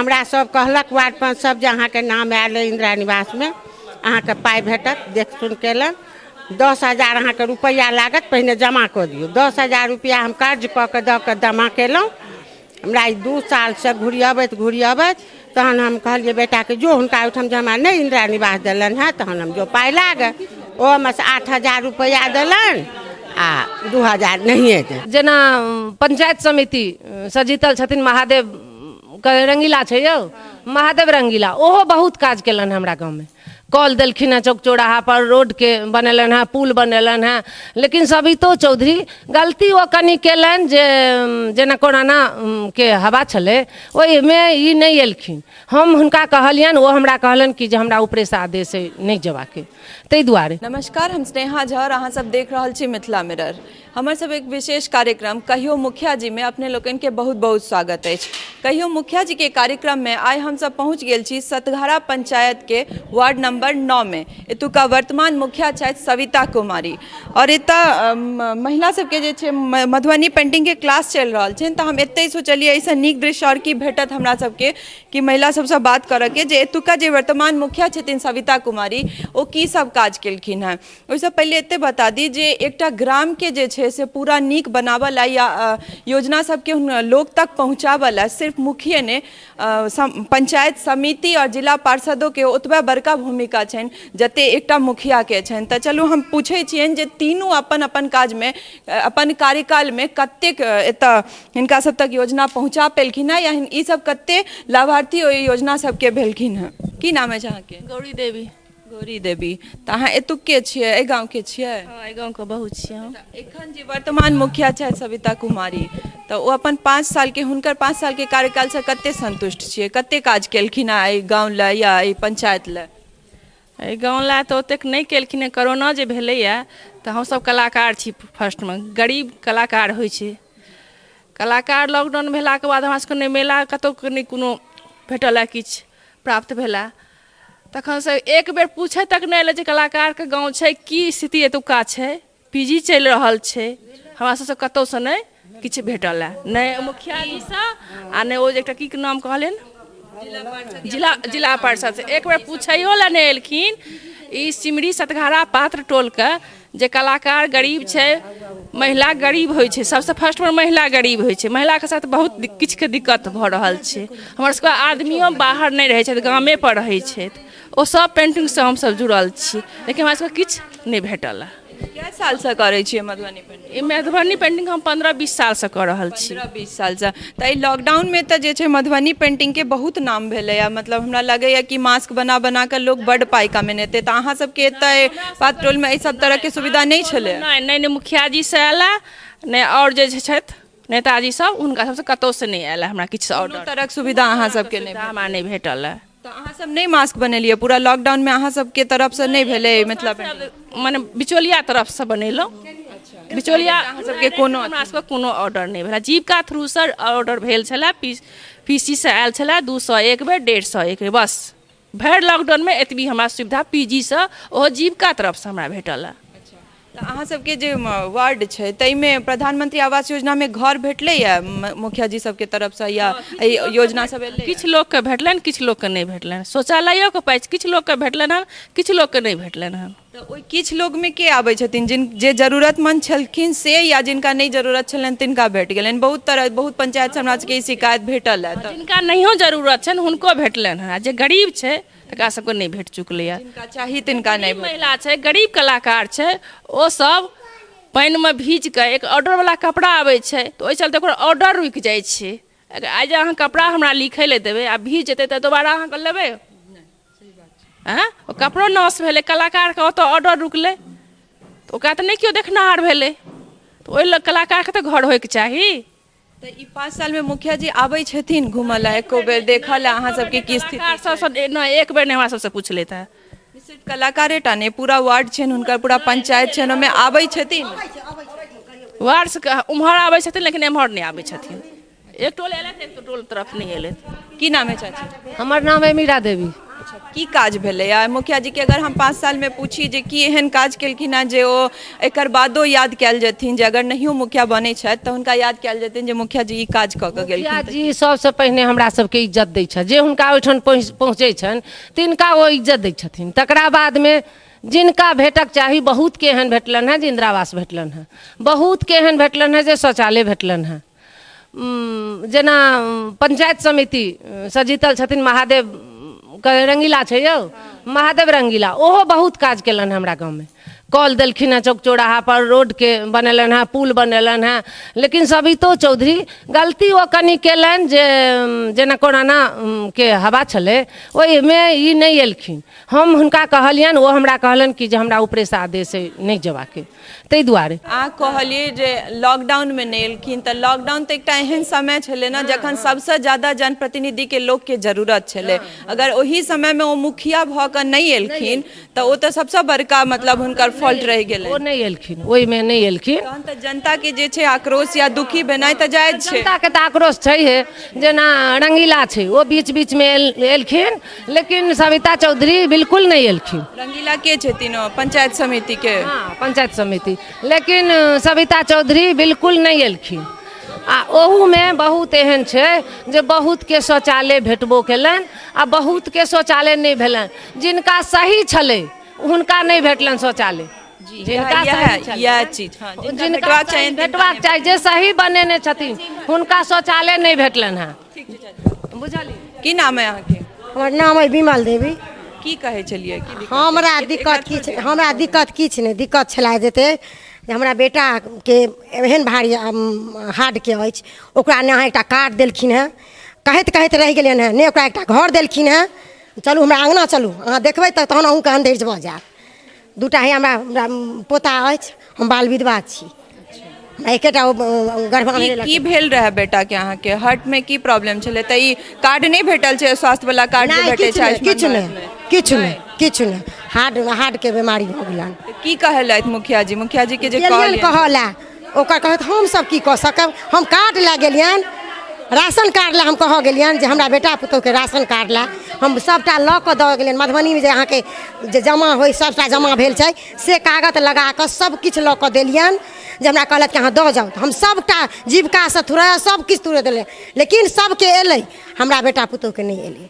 हमरा सब कहलक वार्ड पंच सब जे अहाँके नाम आयल अइ इन्दिरा निवासमे, अहाँके पाइ भेटत। देख सुन केलनि, 10,000 अहाँके रुपैआ लागत, पहिने जमा कऽ दियौ। 10,000 रुपैआ हम कर्ज कऽ कऽ दऽ कऽ जमा केलहुँ। हमरा ई 2 सालसँ घुरियबैत घुरियबैत, तहन हम कहलियै बेटाके, जो हुनका ओहिठाम जे हमरा नहि इन्दिरा निवास देलनि हेँ, तहन हम जो पाइ लागै। ओहोमे से 8,000 रुपैआ देलनि आ 2,000 नहिए देलनि। जेना पंचायत समिति से जीतल छथिन महादेव रंगीला छै यौ, महादेव रंगीला, ओहो बहुत काज केलनि हमरा गाँवमे। कल देलखिन हेँ चौक चौराहापर, रोडके बनेलनि हेँ, पुल बनेलनि हेँ। लेकिन सवितो चौधरी गलती ओ कनि केलनि जे जेना कोरोनाके हवा छलै, ओहिमे ई नहि एलखिन। हम हुनका कहलियनि, ओ हमरा कहलनि कि जे हमरा ऊपरेसँ आदेश अइ नहि जेबाके, ताहि दुआरे। नमस्कार, हम स्नेहा झा और अहाँ सब देख रहल छी मिथिला मिरर। हमर सब एक विशेष कार्यक्रम कहियो मुखिया जी में अपने लोकनि के बहुत बहुत स्वागत अछि। कहियो मुखिया जी के कार्यक्रम में आइ हम सब पहुँच गेल छी सतघारा पंचायत के वार्ड नंबर 9 में। एतुका वर्तमान मुखिया छथि सविता कुमारी और एतऽ महिला सबके जे छै मधुबनी पेंटिंग के क्लास चलि रहल छनि। तऽ हम एतहि सोचलियै एहिसँ नीक दृश्य आओर की भेटत हमरा सबके कि महिला सबसँ बात करऽके जे एतुका जे वर्तमान मुखिया छथिन सविता कुमारी, ओ की सब काज केलखिन हेँ। ओहिसँ पहिले एते बता दी जे एकटा ग्रामके जे छै से पूरा नीक बनाबऽ लए या योजना सबके लोक तक पहुँचाबऽ लए सिर्फ मुखिये नहि, पंचायत समिति आओर जिला पार्षदोके ओतबे बड़का भूमिका छनि जते एकटा मुखियाके छनि। तऽ चलू हम पूछै छियनि जे तीनू अपन अपन काजमे, अपन कार्यकालमे कतेक एतऽ हिनका सब तक योजना पहुँचा पेलखिन हेँ या ई सब कते लाभार्थी ओहि योजना सबके भेलखिन हेँ। की नाम अछि अहाँके? गौरी देवी। गौरी देवी, तऽ अहाँ एतुक्के छियै, एहि गाँवके छियै? हँ, एहि गाँवके बहू छियै हम। एखन जे वर्तमान मुखिया छथि सविता कुमारी, तऽ ओ अपन 5 सालके, हुनकर 5 सालके कार्यकालसँ कते सन्तुष्ट छियै? कते काज केलखिन हेँ एहि गाँव लए या एहि पंचायत लए? एहि गाँव लए तऽ ओतेक नहि केलखिन हेँ। करोना जे भेलैए तऽ हमसभ कलाकार छी, फर्स्टमे गरीब कलाकार होइ छै कलाकार। लॉकडाउन भेलाके बाद हमरा सबके नहि मेला कतहु नहि कोनो भेटल हँ, किछु प्राप्त भेलए। तखनसँ एक बेर पूछै तक नहि एलै जे कलाकारके गाँव छै, की स्थिति एतुक्का छै, पी जी चलि रहल छै। हमरा सबसँ कतहुसँ नहि किछु भेटल हँ, नहि मुखिया जीसँ आ नहि ओ जे एकटा की नाम कहलियनि, जिला परिषदसँ एक बेर पूछैयो लए नहि एलखिन। ई सिमरी सतघारा पात्र टोलके जे कलाकार गरीब छै, महिला गरीब होइ छै, सबसँ फर्स्टमे महिला गरीब होइ छै। महिलाके साथ बहुत किछुके दिक्कत भऽ रहल छै। हमर सबके आदमियो बाहर नहि रहै छथि, गामेपर रहै छथि। ओ सब पेन्टिंगसँ हमसब जुड़ल छी, लेकिन हमरा सबके किछु नहि भेटल हँ। कए सालसँ करै छियै मधुबनी पेंटिंग? ई मधुबनी पेंटिंग हम 15-20 सालसँ कऽ रहल छी। 15-20 सालसँ। तऽ एहि लॉकडाउनमे तऽ जे छै मधुबनी पेंटिंगके बहुत नाम भेलैए, मतलब हमरा लगैए कि मास्क बना बना कऽ लोक बड्ड पाइ कमेने हेतै। तऽ अहाँ सबके एतऽ पात्रटोलमे एहि सब तरहके सुविधा नहि छलै? नहि नहि नहि मुखिया जी से आयल, नहि आओर जे छथि नेताजी सब, हुनका सबसँ कतहुसँ नहि आयल हमरा किछु ऑर्डर। कोनो तरहक सुविधा अहाँ सबके नहि? हमरा नहि भेटल। तऽ अहाँ सब नहि मास्क बनेलियै पूरा लॉकडाउनमे? अहाँ सबके तरफसँ नहि भेलै मिथिला पेंटिंग? मने बिचौलिया तरफसँ बनेलहुँ, बिचौलिया। अहाँ सबके कोनो, हमरा सबके कोनो ऑर्डर नहि भेल। जीविका थ्रूसँ ऑर्डर भेल छलै, पी सी सँ आयल छलै 200 एक बेर, 150 एक बेर, बस भरि लॉकडाउनमे एतबी हमरा सुविधा पी जी सँ, ओहो जीविका तरफसँ हमरा भेटल। तऽ अहाँ सबके जे वार्ड छै ताहिमे प्रधानमंत्री आवास योजनामे घर भेटलैए मुखिया जी सबके तरफसँ या एहि योजना सब एलै? किछु लोकके भेटलनि, किछु लोकके नहि भेटलनि। शौचालयोके पाइ किछु लोकके भेटलनि हन, किछु लोकके नहि भेटलनि हन। तऽ ओहि किछु लोकमे के आबै छथिन? जिन जे जरूरतमंद छलखिन से या जिनका नहि जरूरत छलनि तिनका भेट गेलनि? बहुत तरह, बहुत पंचायतसँ हमरा सबके ई शिकायत भेटल हँ। तऽ जिनका नहियो जरूरत छनि हुनको भेटलनि हन, आ जे गरीब छै तकरा सबके नहि भेट चुकलैए। जिनका चाही तिनका नहि। महिला छै, गरीब कलाकार छै, ओ सब पानिमे भीज कऽ एक ऑर्डरवला कपड़ा आबै छै, तऽ ओहि चलते ओकर ऑर्डर रुकि जाइ छै। अगर आइ जे अहाँ कपड़ा हमरा लिखै लए देबै आ भीज जेतै तऽ दोबारा अहाँके लेबै? आँय, ओ कपड़ो नाश भेलै, कलाकारके ओतऽ ऑर्डर रुकलै, तऽ ओकरा तऽ नहि केओ देखनिहार भेलै। तऽ ओहि लए कलाकारके तऽ घर होइके चाही। तऽ ई 5 सालमे मुखिया जी आबै छथिन घूमऽ लए, एको बेर देखऽ लए अहाँ सबके की स्थिति? कलाकार सबसँ नहि, एक बेर नहि हमरा सबसँ पुछलथि हँ। सिर्फ कलाकारे टा नहि, पूरा वार्ड छनि हुनकर, पूरा पंचायत छनि, ओहिमे आबै छथिन? वार्ड से उम्हर आबै छथिन, लेकिन एम्हर नहि आबै छथिन। एक टोल एलथि, एक टोल तरफ नहि एलथि। की नाम है चाची? हमर नाम है मीरा देवी। अच्छा, की काज भेलै आ मुखिया जी के अगर हम 5 सालमे पूछी जे की एहन काज केलखिन हेँ जे ओ एकर बादो याद कयल जेथिन, जे अगर नहियो मुखिया बनै छथि तऽ हुनका याद कयल जेथिन जे मुखिया जी ई काज कऽ कऽ गेलखिन। मुखिया जी सबसँ पहिने हमरा सबके इज्जत दै छथि, जे हुनका ओहिठाम पहुँचै छनि तिनका ओ इज्जत दै छथिन। तकरा बादमे जिनका भेटक चाही, बहुतके एहन भेटलनि हेँ जे इन्दिरा आवास भेटलनि हेँ, बहुतके एहन भेटलनि हेँ जे शौचालय भेटलनि हेँ। जेना पंचायत समिति से जीतल छथिन महादेव रंगीला छै यौ, महादेव रंगीला, ओहो बहुत काज केलनि हमरा गाँवमे। कल देलखिन हेँ चौक चौराहापर, रोडके बनेलनि हेँ, पुल बनेलनि हेँ। लेकिन सवितो चौधरी गलती ओ कनि केलनि जे जेना कोरोनाके हवा छलै ओहिमे ई नहि एलखिन। हम हुनका कहलियनि, ओ हमरा कहलनि कि जे हमरा ऊपरेसँ आदेश अइ नहि जेबाके, ताहि दुआरे। अहाँ कहलियै जे लॉकडाउनमे नहि एलखिन, तऽ लॉकडाउन तऽ एकटा एहन समय छलै ने जखन सबसँ ज्यादा जनप्रतिनिधिके लोकके जरूरत छलै। अगर ओहि समयमे ओ मुखिया भऽ कऽ नहि एलखिन तऽ ओ तऽ सबसँ बड़का मतलब हुनकर फॉल्ट रहि गेलै। ओ नहि एलखिन, ओहिमे नहि एलखिन। तहन तऽ जनताके जे छै आक्रोश या दुखी भेनाइ तऽ जायज छै। जनताके तऽ आक्रोश छैहे। जेना रंगीला छै, ओ बीच बीचमे एलखिन, लेकिन सविता चौधरी बिल्कुल नहि एलखिन। रंगीला के छथिन? ओ पंचायत समिति के? हँ, पंचायत समिति। लेकिन सविता चौधरी बिल्कुल नहि एलखिन। आ ओहूमे बहुत एहन छै जे बहुतके शौचालय भेटबो केलनि आ बहुतके शौचालय नहि भेलनि। जिनका सही छलै हुनका नहि भेटलनि शौचालय। जिनका सही छलै, इएह चीज, हँ, जिनका जिनका भेटबाक सही चाही, भेटबाक चाही, जे सही बनेने छथिन हुनका शौचालय नहि भेटलनि हेँ। बुझलियै? की नाम है अहाँके? हमर नाम अइ विमल देवी। की कहै छलियै? की दिक्कत? हमरा दिक्कत किछु, हमरा दिक्कत किछु नहि। दिक्कत छलै जते जे हमरा बेटाके एहन भारी हार्टके अछि, ओकरा ने अहाँ एकटा कार्ड देलखिन हेँ, कहैत कहैत रहि गेलियनि हेँ, नहि ओकरा एकटा घर देलखिन हेँ। चलू हमरा अङ्गना चलू, अहाँ देखबै तऽ तहन अहूँके अन्धेज भऽ जायत। दूटा हे हमरा हमरा पोता अछि, हम बाल विधवा छी, हमरा एकेटा ओ गर्भा की की भेल रहै बेटा के अहाँके? हार्ट में की प्रॉब्लम छलै तऽ ई कार्ड नहि भेटल छै? स्वास्थ्य वाला कार्ड जे नहि, भेटै किछु छै नहि, किछु आयुष्मान नहि, भारत मे? किछु नहि, किछु नहि। हार्टके बीमारी भऽ गेलनि। तऽ की कहलथि मुखिया जी? मुखिया जी के जे गेलियनि कहलियनि कहऽ लए, ओकर कहत हमसभ की कऽ सकब। हम कार्ड लए गेलियनि, राशन कार्ड लए हम कहऽ गेलियनि जे हमरा बेटा पुतहुके राशन कार्ड लए। हम सभटा लऽ कऽ दऽ गेलियनि मधुबनीमे, जे अहाँके जे जमा होइ सभटा जमा भेल छै से कागत लगा कऽ सभ किछु लऽ कऽ देलियनि। जे हमरा कहलथि कि अहाँ दऽ जाउ, तऽ हम सभटा जीविकासँ थोड़े सभ किछु थोड़े देलियै, लेकिन सभके एलै, हमरा बेटा पुतहुके नहि एलै।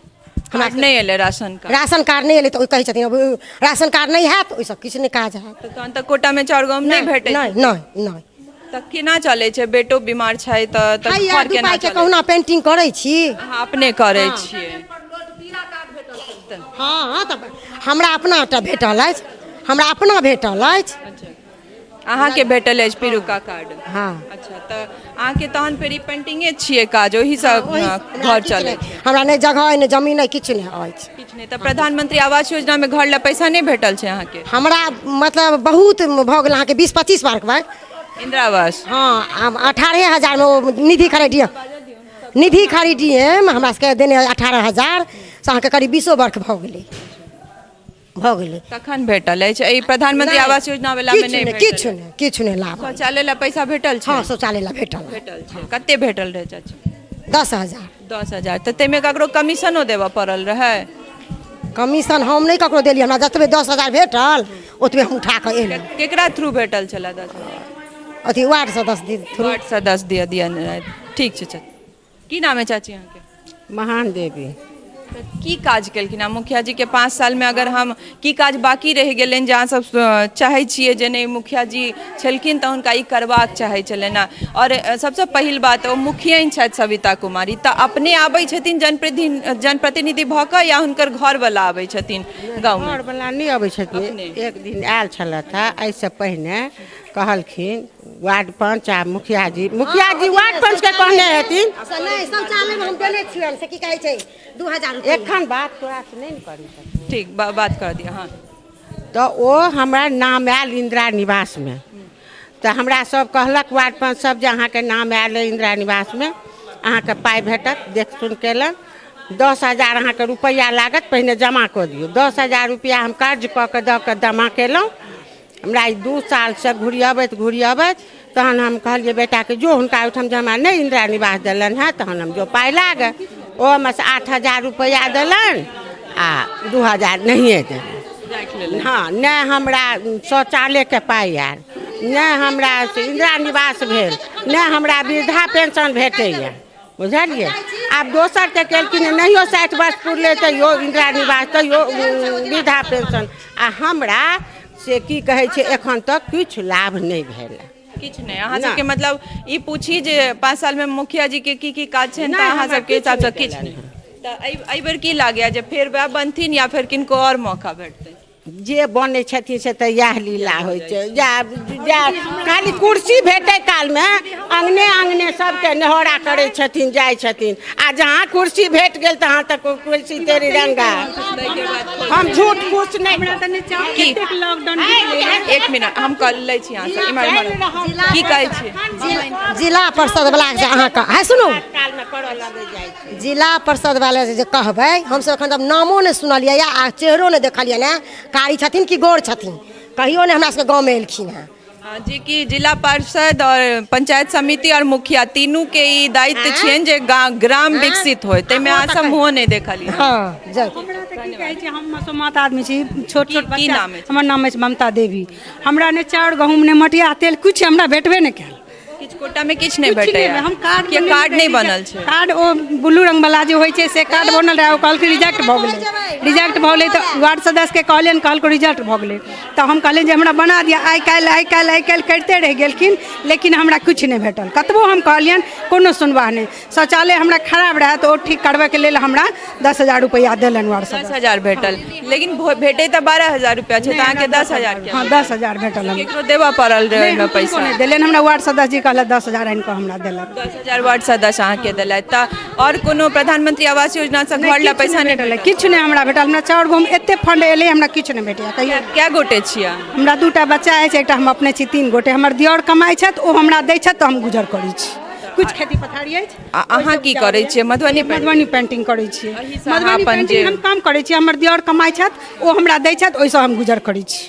हमरा नहि एलै राशन कार्ड? राशन कार्ड नहि एलै। तऽ ओ कहै छथिन अब राशन कार्ड नहि हैत, ओहिसँ किछु नहि काज हैत। तऽ तहन तऽ कोटामे चाउर गहूँम नहि भेटै? नहि, नहि, नहि। तऽ केना चलै छै? बेटो बीमार छै तऽ हैया घर दू केना पाइके चलै? कहुना पेंटिंग करै छी। अहाँ अपने करै छियै? हँ हँ, तऽ हमरा अपना एकटा भेटल अछि, हमरा अपना भेटल अछि। अच्छा, अहाँके भेटल अछि पिरुका कार्ड? हँ। अच्छा, तऽ अहाँके तहन फेर ई पेंटिंगे छियै काज, ओहिसँ घर चलै छै? हमरा नहि जगह अइ, नहि जमीन अइ, किछु नहि अछि। किछु नहि। तऽ प्रधानमंत्री आवास योजनामे घर लए पैसा नहि भेटल छै अहाँके? हमरा मतलब बहुत भऽ गेल अहाँके 20-25 बारके बाद। इंदिरा आवास? हँ, आब 18,000मे ओ निधि खरीदियै, निधि खरीदियै हमरा सबके देने 18,000 से अहाँके करीब 20 बर्ख भऽ गेलै, भऽ गेलै। तखन भेटल अछि एहि प्रधानमंत्री नहि, आवास योजना वला मे? किछु नहि नहि, भेटल? किछु नहि, किछु नहि लाभ। शौचालय लए पैसा भेटल छै? हँ, शौचालय लए भेटल। भेटल छै। कते भेटल रहै चाची? 10,000। 10,000। तऽ ताहिमे ककरो कमीशनो देबऽ पड़ल रहै? कमीशन हम नहि ककरो देलियै, हमरा जतबे 10,000 भेटल ओतबे हम उठा कऽ एलहुँ। केकरा थ्रू भेटल छलै 10,000? अथी वार्ड सदस्य थ्रू। वार्ड सदस्य दिअ दिअ। ठीक छै चाची। की नाम है चाची अहाँके? महान देवी। तऽ की काज केलखिन आ मुखिया जी के 5 सालमे? अगर हम की काज बाकी रहि गेलनि जे अहाँ सब चाहै छियै जे नहि मुखिया जी छलखिन तऽ हुनका ई करबाक चाहै छलनि हँ? आओर सबसँ पहिल बात, ओ मुखियाइन छथि सविता कुमारी, तऽ अपने आबै छथिन जनप्रतिनिधि भऽ कऽ या हुनकर घरवला आबै छथिन गाँवमे? घरवला नहि अबै छथिन। अपने? एक दिन आयल छलथि हेँ एहिसँ पहिने, कहलखिन वार्ड पंच आ मुखिया जी, मुखिया जी वार्ड पंच के कहने हेथिन। नहि, शौचालयमे हम देने छियनि से की कहै छै 2000 रुपैआ। एखन बात तोरा से नहि ने करी सकबै। ठीक, बात कर दिअ। हँ, तऽ ओ हमरा नाम आयल इंदिरा निवासमे, तऽ हमरा सब कहलक वार्ड पंच सब जे अहाँके नाम आयल अइ इंदिरा निवासमे, अहाँके पाइ भेटत। देख सुन केलनि, 10,000 अहाँके रुपैआ लागत, पहिने जमा कऽ दियौ। 10,000 रुपैआ हम कर्ज कऽ कऽ दऽ कऽ जमा केलहुँ। हमरा ई 2 सालसँ घुरियबैत घुरियबैत, तहन हम कहलियै बेटाके जो हुनका ओहिठाम जे हमरा नहि इंदिरा निवास देलनि हेँ, तहन हम जो पाइ लागै। ओहिमे से 8000 रुपैआ देलनि आ 2000 नहिए देलनि। राखि लेलनि। हँ, नहि हमरा शौचालयके पाइ आयल, नहि हमरा से इन्दिरा निवास भेल, नहि हमरा वृद्धा पेंशन भेटैए, बुझलियै। आब दोसर तऽ केलखिन, नहियो 60 वर्ष पुरलै तैयो इन्दिरा निवास, तैयो वृद्धा पेंशन, आ हमरा से की कहै छै एखन तक किछु लाभ नहि भेल। किछु नहि अहाँ सबके? मतलब ई पूछी जे 5 सालमे मुखिया जी के की की काज छनि, तऽ अहाँ सबके हिसाबसँ किछु नहि। तऽ एहि बेर की लागैए जे फेर वएह बनथिन या फेर किनको आओर मौका भेटतै? जे बनै छथिन से तऽ इएह लीला होइ छै, जा जा खाली कुर्सी भेटै कालमे अङ्गने अङ्गने सबके नेहोरा करै छथिन, जाइ छथिन, आ जहाँ कुर्सी भेट गेल तहाँ तक कुर्सी तेरी रंगा। हम झूठ फूस नहि। की एक मिनट हम कऽ लै छी अहाँसँ। इम्हर इम्हर की कहै छी? जिला परिषद वला जे अहाँके है, सुनू, जिला परिषद वाला जे कहबै, हमसब एखन तक नामो नहि सुनलियै आ चेहरो नहि देखलियै ने, कारी छथिन कि गोर छथिन, कहियो नहि हमरा सबके गाँवमे एलखिन हेँ। जे कि जिला पार्षद और पंचायत समिति और मुखिया तीनू के ई दायित्व छियनि जे ग्राम विकसित होय, ताहिमे अहाँ सब मुँहो नहि देखलियै। हँ, जय। हमरा तऽ की कहै छी, हम मसोमात आदमी छी, छोट छोट की बच्चा। नाम अछि? हमर नाम अछि ममता देवी। हमरा नहि चाउर गहूँम, नहि मटिया तेल, किछु हमरा भेटबे नहि कयल। किछु कोटामे किछु नहि किछु नहि। भेटैया? हम कार्ड किया बनेने कार्ड नहि रही। बनल छै? कार्ड ओ ब्लू रंग वाला जे होइ छै से कार्ड बनल रहै, ओ कहलकै रिजेक्ट भऽ गेलै। रिजेक्ट भऽ गेलै तऽ वार्ड सदस्यके कहलियनि, कहलकै रिजेक्ट भऽ गेलै, तऽ हम कहलियनि जे हमरा बना दिअ। आइ काल्हि आइ काल्हि आइ काल्हि करिते रहि गेलखिन, लेकिन हमरा किछु नहि भेटल। कतबो हम कहलियनि, कोनो सुनवाह नहि। शौचालय हमरा खराब रहए तऽ ओ ठीक करबैके लेल हमरा 10,000 रुपैआ देलनि वार्ड दस सदस्य। हजार भेटल, लेकिन भेटै तऽ 12,000 रुपया छै, तऽ अहाँके 10,000 किया? हँ, 10,000 भेटल हमरा। केकरो देबऽ पड़ल रहै ओहिमे पैसा? नहि देलनि हमरा। वार्ड सदस्य जी कहलथि, 10,000 आनि कऽ हमरा देलक। 10,000 वार्ड सदस्य अहाँके देलथि। तऽ आओर कोनो प्रधानमंत्री आवास योजनासँ घर लए पैसा नहि भेटल? किछु नहि हमरा भेटल। हमरा चाउर गहूँम एते फंड एलै, हमरा किछु नहि भेटैया कहियो। कए गोटे छियै अहाँ? हमरा दूटा बच्चा अछि, एकटा हम अपने छी, तीन गोटे। हमर दिअर कमाइ छथि, ओ हमरा दै छथि तऽ हम गुजर करै छी। किछु खेती पथारी अछि। आ अहाँ की करै छियै? मधुबनी पेंटिंग? मधुबनी पेंटिंग करै छियै। एहिसँ अहाँ मधुबनी अपन पेंटिंग जे हम काम करै छी। हमर दिअर कमाइ छथि, ओ हमरा दै छथि, ओहिसँ हम गुजर करै छी।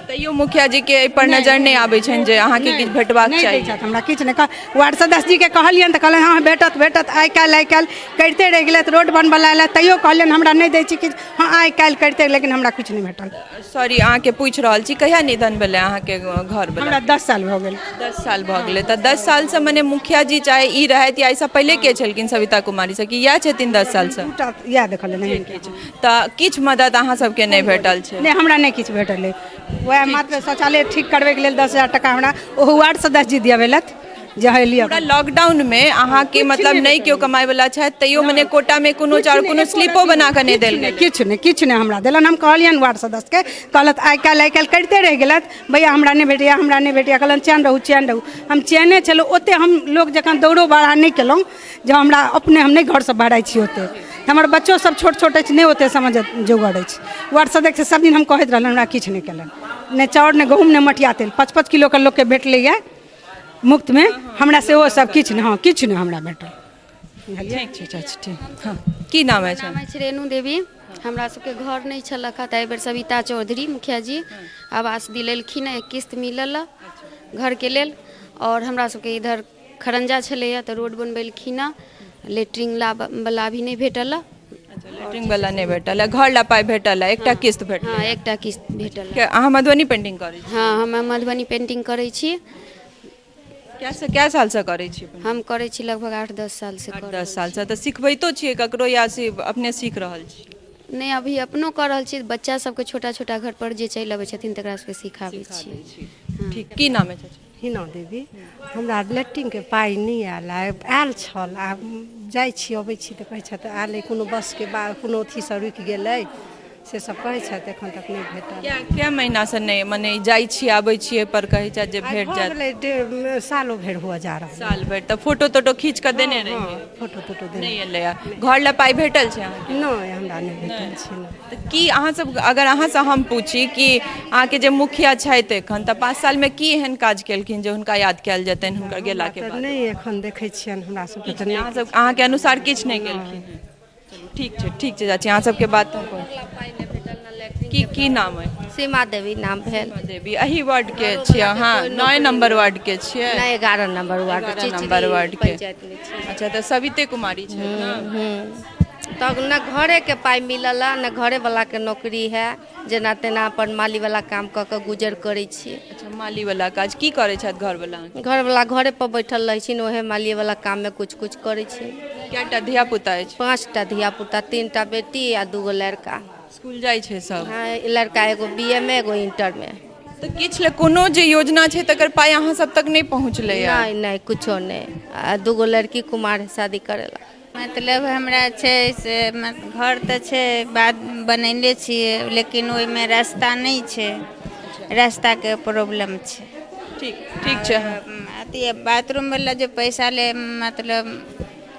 तैयो मुखिया जी के एहि पर नजर नहि आबै छनि जे अहाँके किछु भेटबाक नहि दै चाही? छथि हमरा किछु नहि। वार्ड सदस्य जीके कहलियनि तऽ कहलनि हँ भेटत भेटत। आइ काल्हि आइ काल्हि करिते रहि गेलथि। रोड बनबऽ लए एलथि तैयो कहलियनि हमरा नहि दै छी किछु। हँ, आइ काल्हि करिते, लेकिन हमरा किछु नहि भेटल। सॉरी, अहाँके पूछि रहल छी, कहिया निधन भेलै अहाँके घर वाला? हमरा 10 साल भऽ गेल। 10 साल भऽ गेलै। तऽ 10 सालसँ मने मुखिया जी चाहे ई रहथि या एहिसँ पहिले के छलखिन, सविता कुमारी से कि इएह छथिन 10 सालसँ? दूटा इएह देखलियनि। तऽ किछु मदद अहाँ सबके नहि भेटल छै? नहि, हमरा नहि किछु भेटल अइ। वएह मात्र शौचालय ठीक करबैके लेल 10,000 टका हमरा ओहो वार्ड सदस्य जी दियबेलथि जे हे लिअ। पूरा लॉकडाउन में अहाँके मतलब नहि केओ कमाइ वाला छथि, तैयो मने कोटा में कोनो चाउर, कोनो स्लिपो बना कऽ नहि देल गेल? किछु नहि, किछु नहि हमरा देलनि। हम कहलियनि वार्ड सदस्यके, कहलथि आइ काल्हि आइ काल्हि करिते रहि गेलथि। भैया, हमरा नहि भेटैया, हमरा नहि भेटैया। कहलनि चैन रहू, चैन रहू। हम चैने छलहुँ। ओतेक हम लोक जकाँ दौड़ो बड़हा नहि केलहुँ जे हमरा अपने हम नहि घरसँ बहराइ छी ओतेक। हमर बच्चो सब छोट छोट अछि, नहि ओतेक समझ जोगर अछि। वार्ड सदस्य सब दिन हम कहैत रहलहुँ, हमरा किछु नहि केलनि, नहि चाउर, नहि गहूँम, नहि मटिया तेल। 5-5 किलोके लोकके भेटलैए मुफ्तमे, हमरा सेहो सब किछु नहि। हँ, किछु नहि हमरा भेटल। ठीक छै चाची, ठीक। हँ, की नाम अछि? नाम अछि रेणु देवी। हमरा सबके घर नहि छलक हँ, तऽ एहिबेर सविता चौधरी मुखिया जी आवास दिलेलखिन हँ, एक किस्त मिलल हँ घरके लेल। आओर हमरा सबके इधर खरंजा छलैए तऽ रोड बनबेलखिन हँ। लेट्रिन ला वला भी नहि भेटल हँ। अच्छा, लेट्रिन वाला नहि भेटल है, घर ला पाइ भेटल है, एकटा किस्त भेटल? हँ, एकटा किस्त भेटल। है अहाँ मधुबनी पेंटिंग करै छी? हँ, हम मधुबनी पेंटिंग करै छी। कै सालसँ करै छी? हम करै छी लगभग 8-10 सालसँ। 8-10 सालसँ। तऽ सिखबैतो छियै ककरो या सिर्फ अपने सीख रहल छी? नहि, अभी अपनो कऽ रहल छी। बच्चा सबके छोटा छोटा घर पर जे चलि अबै छथिन तकरा सबके सिखाबै छी। ठीक। की नाम अछि? हिना देवी। हमरा लैट्रिनके पाइ नहि आयल। आयल छल, आब जाइ छी अबै छी तऽ कहै छथि आयल अइ, कोनो बसके बा कोनो अथीसँ रुकि गेलै, से सब कहै छथि। एखन तक नहि भेटल। कै महीनासँ नहि, मने जाइ छी आबै छी पर कहै छथि जे भेट भऽ जायत? गेलै सालो भरि हुअ जा रहल। साल भरि। तऽ फोटो तोटो खींच कऽ देने रहियै? फोटो तोटो देने। नहि एलै। घर लए पाइ भेटल छै अहाँके? नहि, हमरा नहि भेटल छै, नहि। तऽ की अहाँ सब, अगर अहाँसँ हम पूछी कि अहाँके जे मुखिया छथि एखन, तऽ 5 सालमे की एहन काज केलखिन जे हुनका याद कयल जेतनि हुनकर गेलाके तऽ बाद? नहि, एखन देखै छियनि हमरा सबके तऽ नहि। अहाँ सब, अहाँके अनुसार किछु नहि केलखिन। चलू, ठीक छै, ठीक छै चाची, अहाँ सबके बात हम की की नाम अइ? सीमा देवी नाम भेल। सीमा देवी, एही वार्ड के छियै अहाँ? 9 नंबर वार्ड के छियै? नहि, 11 नंबर वार्ड। 11 नंबर वार्ड के। पंचायत में छियै। अच्छा, तऽ सविते कुमारी छथि ने? तब ने घरेके पाइ मिलल है ने घरेवलाके नौकरी है। जेना तेना अपन मालीवला काम कऽ कऽ गुजर करै छी। अच्छा, मालीवला काज की करै छथि घरवला? घरवला घरे पर बैठल रहै छी, ओहे मालीवला काममे कुछ कुछ करै छी। कएटा धिया पुता अछि? 5टा धिया पुता, 3टा बेटी आ 2 गो लड़का। स्कूल जाइ छै सब? हँ, लड़का एगो बी ए मे, एगो इंटरमे। तऽ किछु लए कोनो जे योजना छै तकर पाइ अहाँ सब तक नहि पहुँचलैए? नहि नहि, कुछो नहि। आ 2 गो लड़की कुमार है, शादी करेला। मतलब हमरा छै से घर तऽ छै, बाद बनैले छियै, लेकिन ओहिमे रास्ता नहि छै, रास्ताके प्रॉब्लम छै। ठीक ठीक छै। अथी बाथरूमवला जे पैसा ले मतलब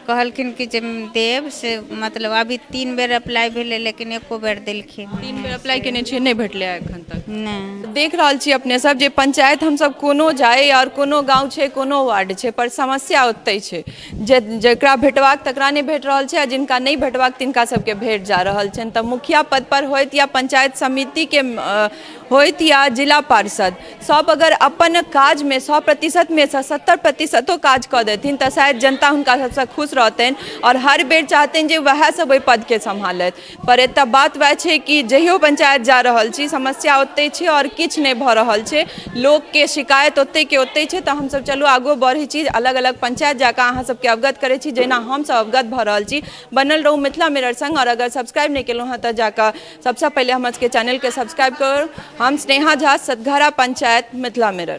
कहलखिन कि जे देब, से मतलब अभी 3 बेर अप्लाई भेलै, लेकिन एको बेर देलखिन। 3 बेर अप्लाई केने छियै, नहि भेटलै एखन तक? नहि। देख रहल छी अपने सब जे पंचायत हमसब कोनो जाइ आओर कोनो गाँव छै, कोनो वार्ड छै, पर समस्या ओतहि छै जे जकरा भेटबाक तकरा नहि भेट रहल छै आ जिनका नहि भेटबाक तिनका सबके भेट जा रहल छनि। तऽ मुखिया पद पर होइत या पंचायत समितिके होइत या जिला पार्षद, सब अगर अपन काजमे 100%मे सँ 70%ओ काज कऽ देथिन तऽ शायद जनता हुनका सबसँ खुश रहतनि आओर हर बेर चाहतनि जे वएह सब ओहि पदके सम्हालथि। पर एतऽ बात वएह छै कि जहियो पंचायत जा रहल छी, समस्या ओतहि छै आओर किछु नहि भऽ रहल छै। लोकके शिकायत ओतहिके ओतहि छै। तऽ हमसब चलू आगू बढ़ै छी, अलग अलग पंचायत जाकऽ अहाँ सबके अवगत करै छी, जहिना हमसब अवगत भऽ रहल छी। बनल रहू मिथिला मिरर संग आओर अगर सब्सक्राइब नहि केलहुँ हँ तऽ जाकऽ सबसँ पहिले हमर सबके चैनलके सब्सक्राइब करू। हम स्नेहा झा, सतघरा पंचायत, मिथिला मिरर।